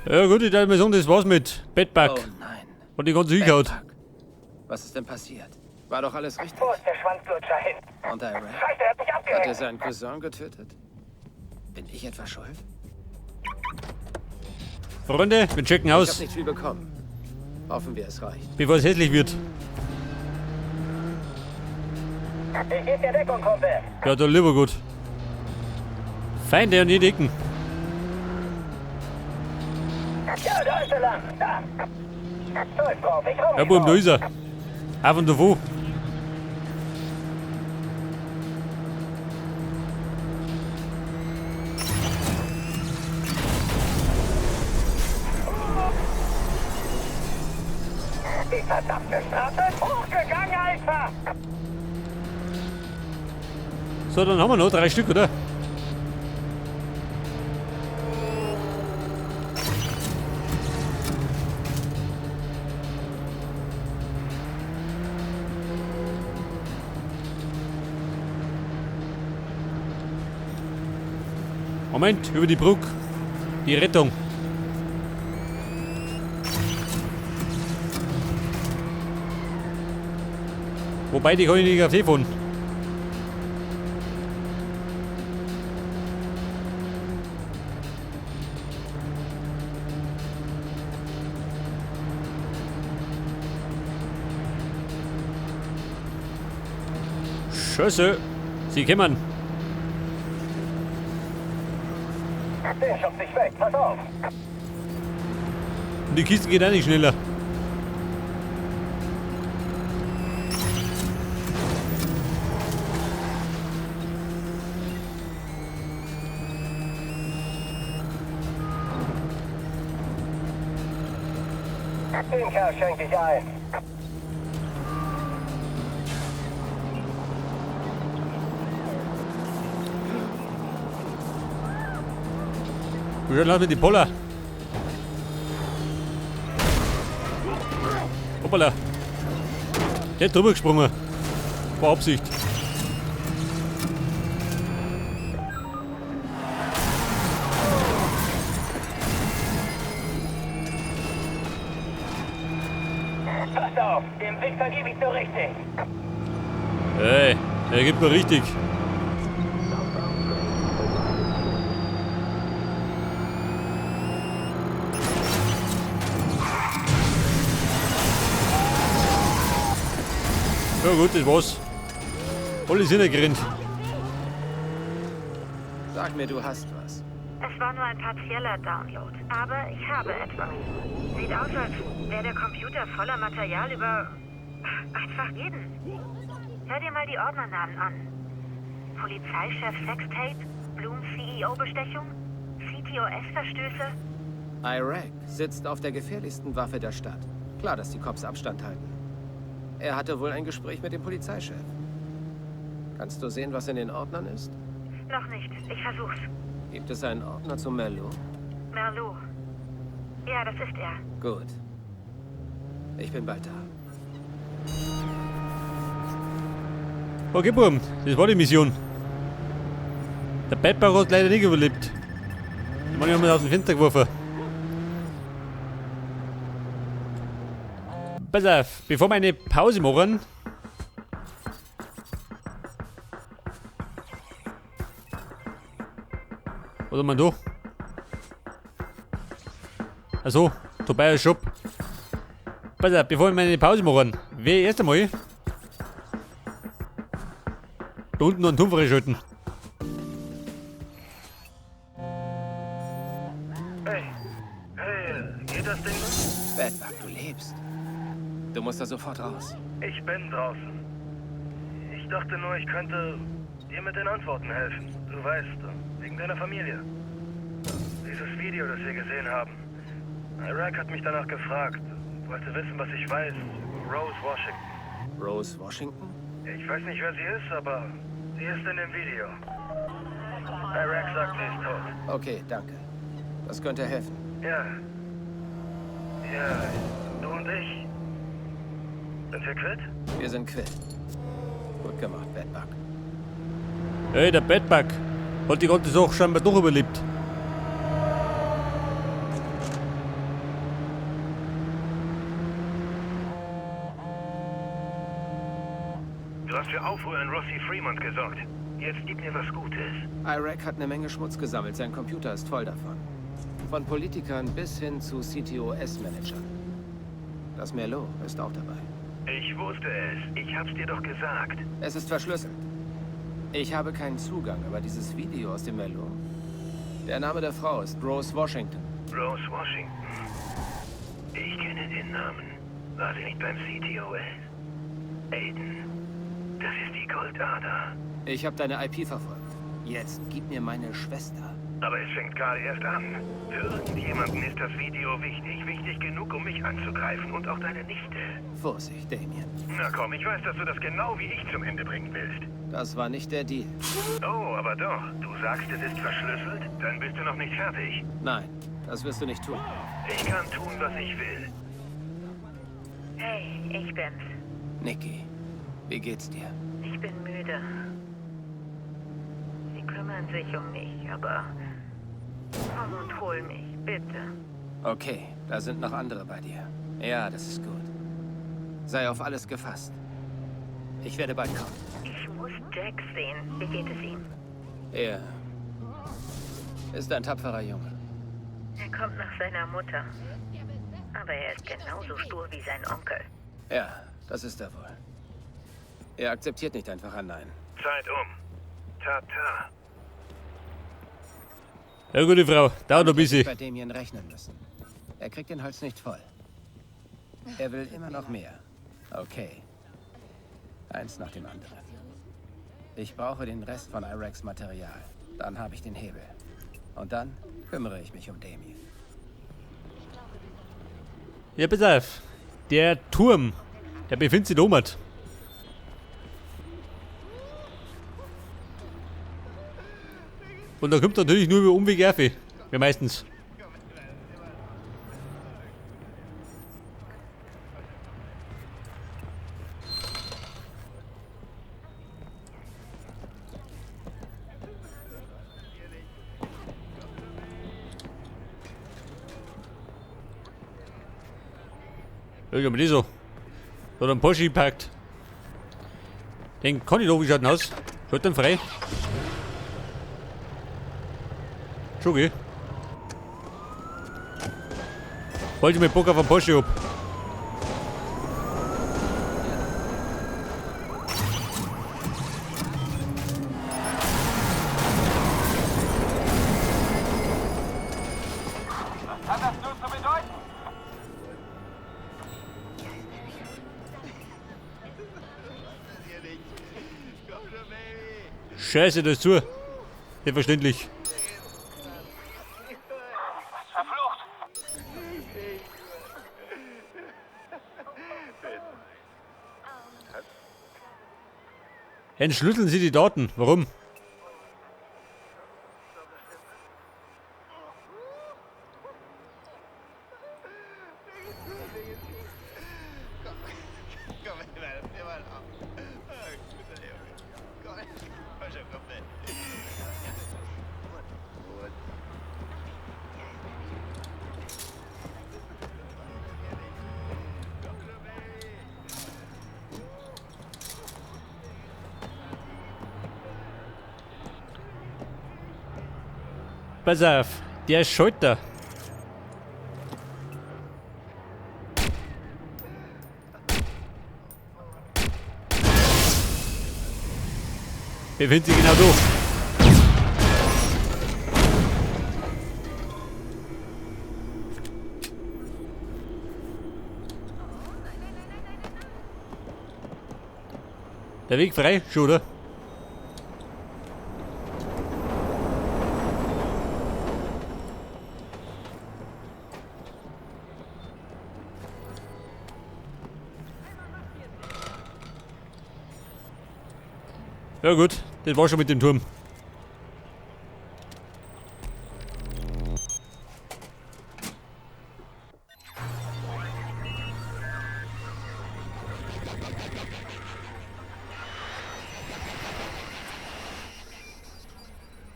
Ja gut, ich darf mal sagen, das war's mit Bedbug. Oh nein. Und die ganze hingehauen. Bedbug. Was ist denn passiert? War doch alles richtig. Wo ist der Schwanzlutscher hin? Und Iraq? Scheiße, er hat mich Hat er abgehängt. seinen Cousin getötet? Bin ich etwa schuld? Freunde, wir checken Ich aus, habe nicht viel bekommen. Hoffen wir, es reicht. bevor es hässlich wird. Ich geb dir Deckung, Kumpel. Ja, da lieber gut. Feinde und die Dicken. Ja, da ist er lang. Da. Scheiß drauf, ich raum Ja, mich Buben, da drauf. ist er. Auf und davon. Die verdammte Straße ist hochgegangen, Alter. So, dann haben wir noch 3 Stück, oder? Moment, über die Brücke. Die Rettung. Wobei, die kann ich nicht auf See fahren. Scheiße. Sie kommen. Der schubst dich weg, pass auf. Und die Kiste geht auch nicht schneller. Den Kerl schenke ich ein. Wir lassen mit die Poller. Hoppala. Der hat drüber gesprungen. War Absicht. Pass auf, dem Wichser gebe ich so richtig. Hey, der gibt mir richtig. Ja gut, das war's. Alle sind gerannt. Sag mir, du hast was. Es war nur ein partieller Download, aber ich habe etwas. Sieht aus, als wäre der Computer voller Material über einfach jeden. Hör dir mal die Ordnernamen an. Polizeichef Sextape, Bloom CEO-Bestechung, CTOS-Verstöße. Iraq sitzt auf der gefährlichsten Waffe der Stadt. Klar, dass die Cops Abstand halten. Er hatte wohl ein Gespräch mit dem Polizeichef. Kannst du sehen, was in den Ordnern ist? Noch nicht. Ich versuch's. Gibt es einen Ordner zu Merlot? Merlot. Ja, das ist er. Gut. Ich bin bald da. Okay, Buben, das war die Mission. Der Bedbug hat leider nicht überlebt. Die Mann haben wir aus dem Fenster geworfen. Pass auf, bevor wir eine Pause machen. Was haben wir da? Achso, Tobias Shop. Pass auf, bevor wir eine Pause machen, werde ich erst einmal da unten noch einen Turm freischalten. Hey, hey, geht das Ding noch? Bedbug, du lebst. Du musst da sofort raus. Ich bin draußen. Ich dachte nur, ich könnte dir mit den Antworten helfen. Du weißt, wegen deiner Familie. Dieses Video, das wir gesehen haben. Iraq hat mich danach gefragt. Wollte wissen, was ich weiß. Rose Washington. Rose Washington? Ich weiß nicht, wer sie ist, aber sie ist in dem Video. Iraq sagt, sie ist tot. Okay, danke. Das könnte helfen. Ja. Ja, du und ich. Sind wir quitt? Wir sind quitt. Gut gemacht, Bedbug. Hey, der Bedbug hat die ganze Sache scheinbar doch überlebt. Du hast für Aufruhr in Rossi Fremont gesorgt. Jetzt gib mir was Gutes. Iraq hat eine Menge Schmutz gesammelt. Sein Computer ist voll davon. Von Politikern bis hin zu CTOS-Managern. Das Merlot ist auch dabei. Ich wusste es. Ich hab's dir doch gesagt. Es ist verschlüsselt. Ich habe keinen Zugang, aber dieses Video aus dem Merlot. Der Name der Frau ist Rose Washington. Rose Washington. Ich kenne den Namen. War sie nicht beim CTOS? Aiden, das ist die Goldader. Ich habe deine IP verfolgt. Jetzt gib mir meine Schwester. Aber es fängt gerade erst an. Für irgendjemanden ist das Video wichtig. Wichtig genug, um mich anzugreifen und auch deine Nichte. Vorsicht, Damien. Na komm, ich weiß, dass du das genau wie ich zum Ende bringen willst. Das war nicht der Deal. Oh, aber doch. Du sagst, es ist verschlüsselt? Dann bist du noch nicht fertig. Nein, das wirst du nicht tun. Ich kann tun, was ich will. Hey, ich bin's. Nikki, wie geht's dir? Ich bin müde. Sie kümmern sich um mich, aber komm und hol mich, bitte. Okay, da sind noch andere bei dir. Ja, das ist gut. Sei auf alles gefasst. Ich werde bald kommen. Ich muss Jack sehen. Wie geht es ihm? Er ist ein tapferer Junge. Er kommt nach seiner Mutter. Aber er ist genauso stur wie sein Onkel. Ja, das ist er wohl. Er akzeptiert nicht einfach ein Nein. Zeit um. Tata. Ja, gute Frau. Dauert noch ein Ich bisschen. bei Damien rechnen müssen. Er kriegt den Hals nicht voll. Er will immer noch mehr. Okay. Eins nach dem anderen. Ich brauche den Rest von Iraks Material. Dann habe ich den Hebel. Und dann kümmere ich mich um Damien. Ja, pass auf. Der Turm, der befindet sich da oben. Und da kommt natürlich nur über Umweg auf. Wie meistens. Ja, aber die so. Da hat ein Porsche gepackt. Den kann ich doch, wie schaut denn aus? Schaut dann frei. Schon, gell? Wollte ich mir Bock auf einen Porsche ab. Was hat das nur zu bedeuten? Scheiße, das ist zu. Selbstverständlich. Verflucht! Entschlüsseln Sie die Daten. Warum? Pass auf, der Schalter. Befindet sich genau da. Der Weg frei, schon, oder? Ja gut, das war schon mit dem Turm.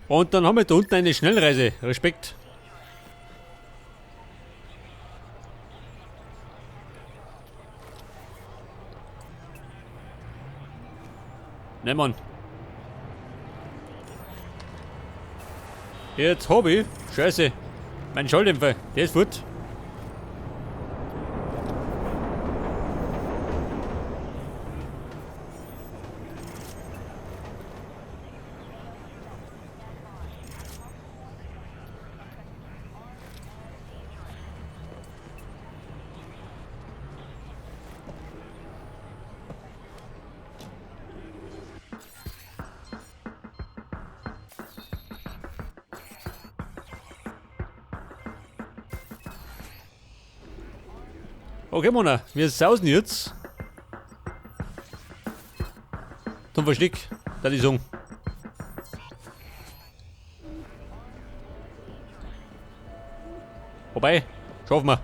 Und dann haben wir da unten eine Schnellreise. Respekt. Ne, Mann. Jetzt hab ich. Scheiße. Mein Schalldämpfer, der ist fort. Okay, Mona, wir sausen jetzt zum Versteck, da die sagen. Wobei, schaffen wir.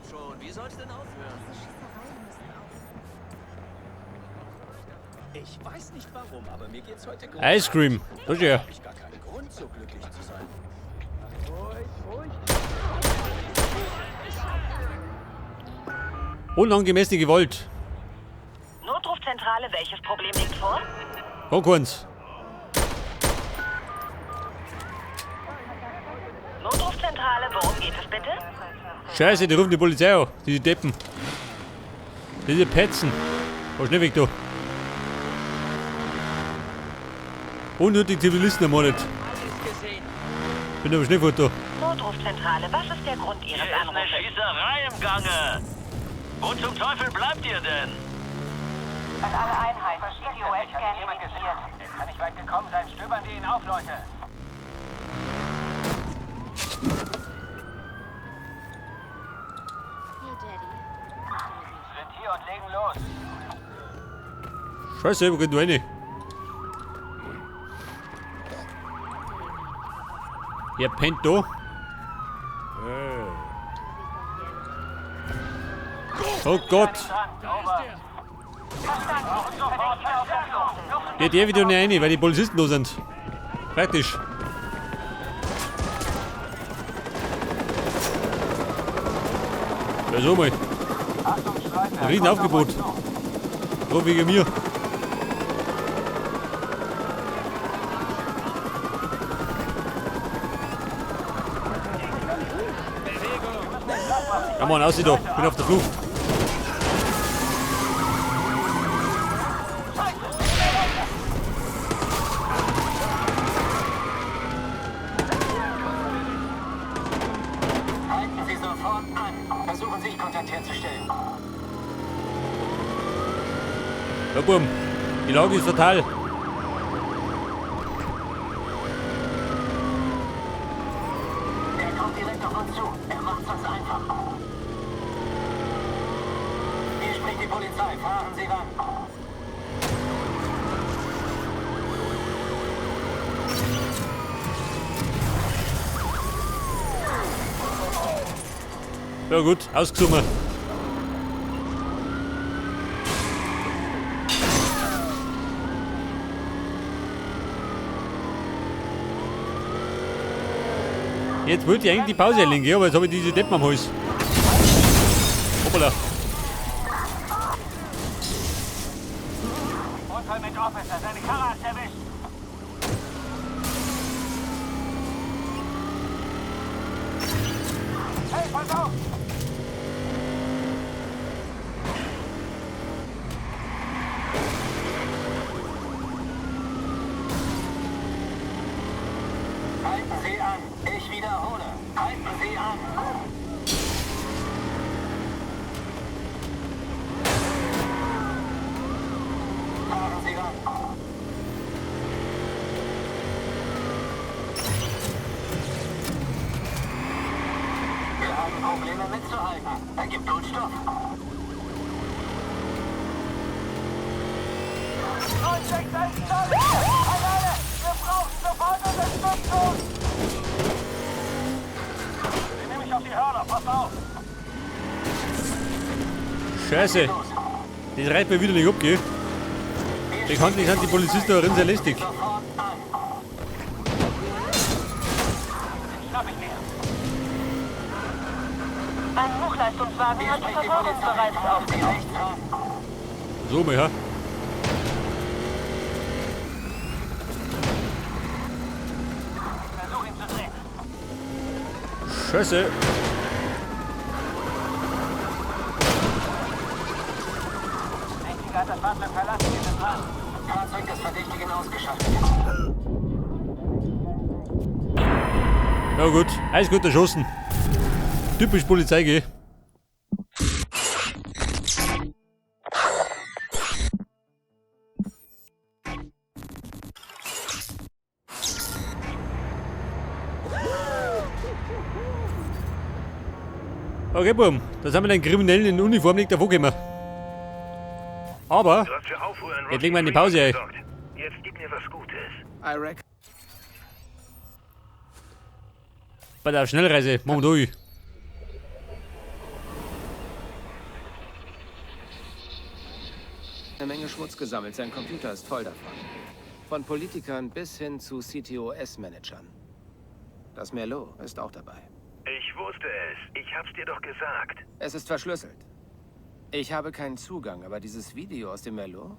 Schon, wie soll's denn aufhören? Ich weiß nicht warum, aber mir geht's heute gut. Ice Cream, das ist ja. Hab ich gar keinen Grund, so glücklich zu sein. Unangemessene Gewalt. Notrufzentrale, welches Problem liegt vor? Konkurrenz. Notrufzentrale, worum geht es bitte? Scheiße, die rufen die Polizei an. Diese Deppen. Diese Petzen. Fahr schnell weg da. Unnötig Zivilisten ermordet. Bin aber schnell fort da. Notrufzentrale, was ist der Grund Ihres Hier ist eine Anrufes? Schießerei im Gange. Wo zum Teufel bleibt ihr denn? An alle Einheiten. COS-Scan initiiert. Er kann nicht weit gekommen sein. Stöbern wir ihn auf, Leute. Hey, Daddy. Sind hier und legen los. Scheiße, wo geht du rein? Er pennt da. Oh Gott. Geht der wieder nicht rein, weil die Polizisten da sind. Praktisch. Ja, so mal. Ein Riesenaufgebot. Nur wegen mir. Komm on, aussieht da. Bin auf der Flucht. Halten Sie sofort an. Versuchen sich Kontakt herzustellen. Ja, Buben. Die Lage ist fatal. Er kommt direkt auf uns zu. Er macht's uns einfach. Hier spricht die Polizei. Fahren Sie ran. Ja gut, ausgesungen. Jetzt wollte ich eigentlich die Pause einlegen, aber jetzt habe ich diese Deppen am Hals. Hoppala. Unfall mit Officer. Seine Karre hat's erwischt. Hey, pass auf! Halten Sie an. Ich wiederhole. Halten Sie an. Fahren Sie ran. Wir haben Probleme mitzuhalten. Er gibt Blutstoff. 961 Charlie! An alle! Wir brauchen sofort Unterstützung! Den nehme ich auf die Hörner, pass auf! Scheiße. Das reicht mir wieder nicht ab, gell? Bekanntlich sind die Polizisten da drin sehr lästig. Ein Hochleistungswagen hat die Versorgung bereits aufgenommen. So, mal, ja. Scheiße. Hat das Fahrzeug verlassen. Wir sind dran. Fahrzeug des Verdächtigen ausgeschaltet. Ja gut, alles gut erschossen. Typisch Polizei, gell? Okay, Buben, da sind wir den Kriminellen in Uniform nicht davon gekommen. Aber, jetzt legen wir eine Pause ein. Jetzt gib mir was Gutes. Iraq Bei der Schnellreise, machen wir durch. Eine Menge Schmutz gesammelt. Sein Computer ist voll davon. Von Politikern bis hin zu CTOS-Managern. Das Merlot ist auch dabei. Ich wusste es. Ich hab's dir doch gesagt. Es ist verschlüsselt. Ich habe keinen Zugang, aber dieses Video aus dem Merlot?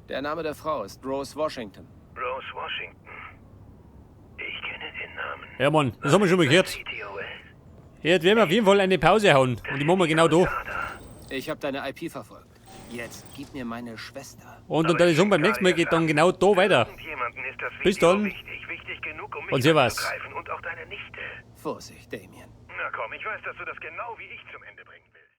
Der Name der Frau ist Rose Washington. Rose Washington. Ich kenne den Namen. Ja, Mann, das haben wir schon mal gehört. Jetzt werden wir auf jeden Fall eine Pause hauen. Und die machen wir genau da. Ich habe deine IP verfolgt. Jetzt gib mir meine Schwester. Und dann ich sagen, beim nächsten Mal geht dann genau da weiter. Bis dann. Wichtig, wichtig genug, um mich Und servus. anzugreifen und auch deine Nichte. Vorsicht, Damien. Na komm, ich weiß, dass du das genau wie ich zum Ende bringen willst.